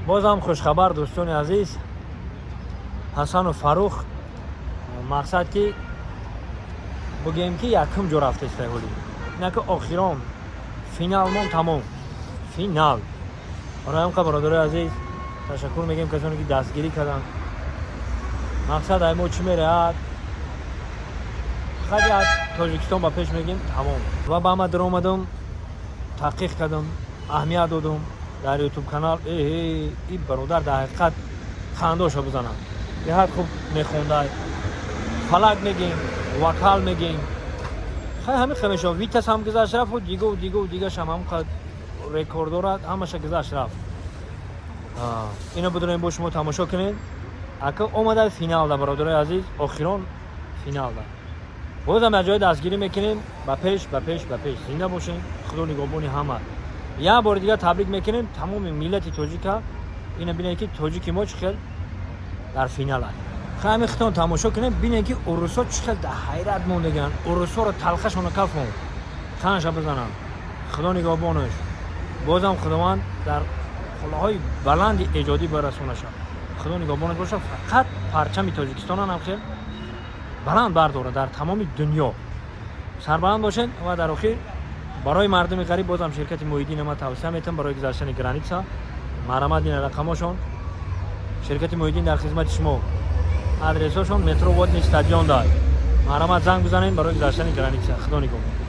Бозам хушхабар, дӯстони азиз, Ҳасану Фаррух, мақсад ки бигӯем, ки якум ҷо рафтеста ҳоли, инаки охирон финалмон тамом, финал. Барои ҳамқа, бародарои азиз, ташаккур мегӯем касоне ки дастгирӣ карданд. Мақсад ай мо чӣ мераҳад? Фақат як Тоҷикистон ба пеш мегӯем, тамом. Ва ба ҳама даромадам, таҳқиқ кардам, аҳамият додум дар Ютуб канал. Э и бародар дар ҳақиқат хандоша бизанам, беҳад хуб мехондай, фалак мегем, вокал мегем. Хай, ҳамин хел мешавад. Витас ҳам гузашт рафту дигу дигу дигашам ҳам рекорд дорад, ҳамаша гузашт рафт. Ино бидонем, бо шумо тамошо кунед. Ака омада финалда, бародарои азиз, охирон финалда. Бозам як ҷои дастгирӣ мекунем. Ба пеш, ба пеш, ба пеш! Зинда бошем, Худо нигоҳбони ҳама. Як бори дигар табрик мекунем тамоми миллати тоҷика. Ина бинед, ки тоҷики мо чӣ хел дар финал аст. Ҳами хитон тамошо кунем, бинед, ки урусҳо чӣ хел дар ҳайрат мондагианд. Урусҳоро талхашона кафон ханша бизананд. Худо нигоҳбонаш. Бозам Худованд дар қуллаҳои баланди эҷодӣ барасонаша. Худо нигоҳбонаш боша. Фақат парчами Тоҷикистонам ҳам хел баланд бардора дар тамоми дунё. Сарбаланд бошед. Ва дар охир барои мардуми ғариб бозам ширкати Муҳиддин ма тавсия метавам барои гузаштани граница. Марҳамат, ина рақамошон. Ширкати Муҳиддин дар хизмати шумо. Адресошон метро Водный стадион дар. Марҳамат, занг бизанед барои гузаштани граница. Худо нигоҳбон.